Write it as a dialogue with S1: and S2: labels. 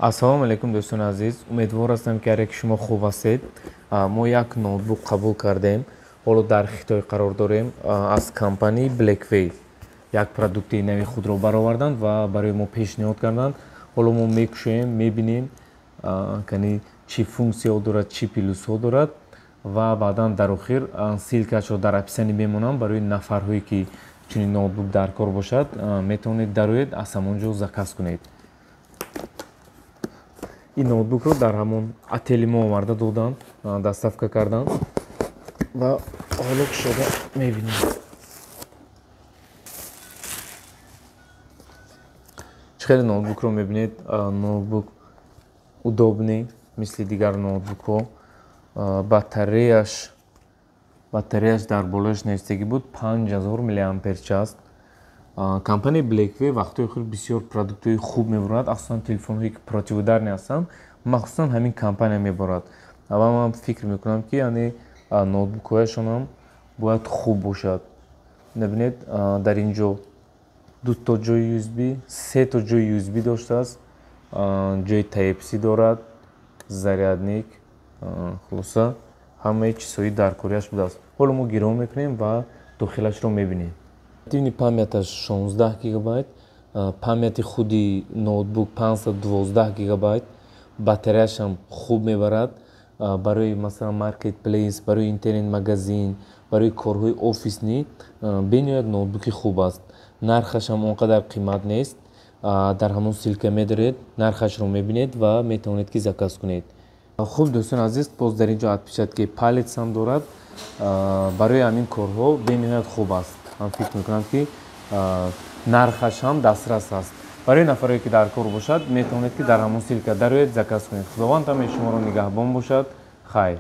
S1: Ассалому алайкум, дӯстони азиз. Умедвор ҳастам, ки ҳар яки шумо хуб ҳастед. Мо як ноутбук қабул кардем. Ҳоло дар Хитой қарор дорем. Аз компанияи Blackway як продукти нави худро бароварданд ва барои мо пешниҳод карданд. Ҳоло мо мекушоем, мебинем, кани чӣ функсияҳо дорад, чӣ плюсҳо дорад ва баъдан дар охир ссылкаашро дар описание мемонам. Барои нафарҳое, ки чунин ноутбук дар кор бошад, метавонед дароед, аз ҳамон ҷо заказ кунед. Ин ноутбукро дар ҳамон отели мо оварда доданд, доставка карданд ва ҳоло кушода мебинем. Чӣ хеле ноутбукро мебинед, ноутбук удобный, мисли дигар ноутбукҳо. Батареяш дар болояш навистагӣ буд 5000 миллиампер час. Компанияи Blackway вақтҳои охир бисёр продуктҳои хуб мебарад, асосан телефонҳое, ки противоударный ҳастанд, махсусан ҳамин компания мебарад. Ва ман фикр мекунам, ки яъне ноутбукҳояшонам бояд хуб бошад. Мебинед, дар ин ҷо дуто ҷои USB, сето ҷои USB доштааст, ҷои Type-C дорад, зарядник, хулоса, ҳамаи чизҳои даркориаш будааст. Ҳоло мо гирон мекунем ва дохилашро мебинем. Оперативный памяташ 16 гигабайт, памяти худи ноутбук 512 гигабайт, батареяшам хуб мебарад. Барои, масалан, маркетплейс, барои интернет-магазин, барои корҳои офисный бениҳоят ноутбуки хуб аст. Нархашам он қадар қимат нест. Дар ҳамон ссылка медоред, нархашро мебинед ва метавонед, ки заказ кунед. Хуб, дӯстони азиз, боз дар ин ҷо отпечатки палец ҳам дорад. Барои ҳамин корҳо бениҳоят хуб аст. Ман фикр мекунам, ки нархаш ҳам дастрас аст. Барои нафарое, ки дар кор бошад, метавонед, ки дар ҳамон ссылка дароед, заказ кунед. Худованд ҳамаи шуморо нигаҳбон бошад. Хайр.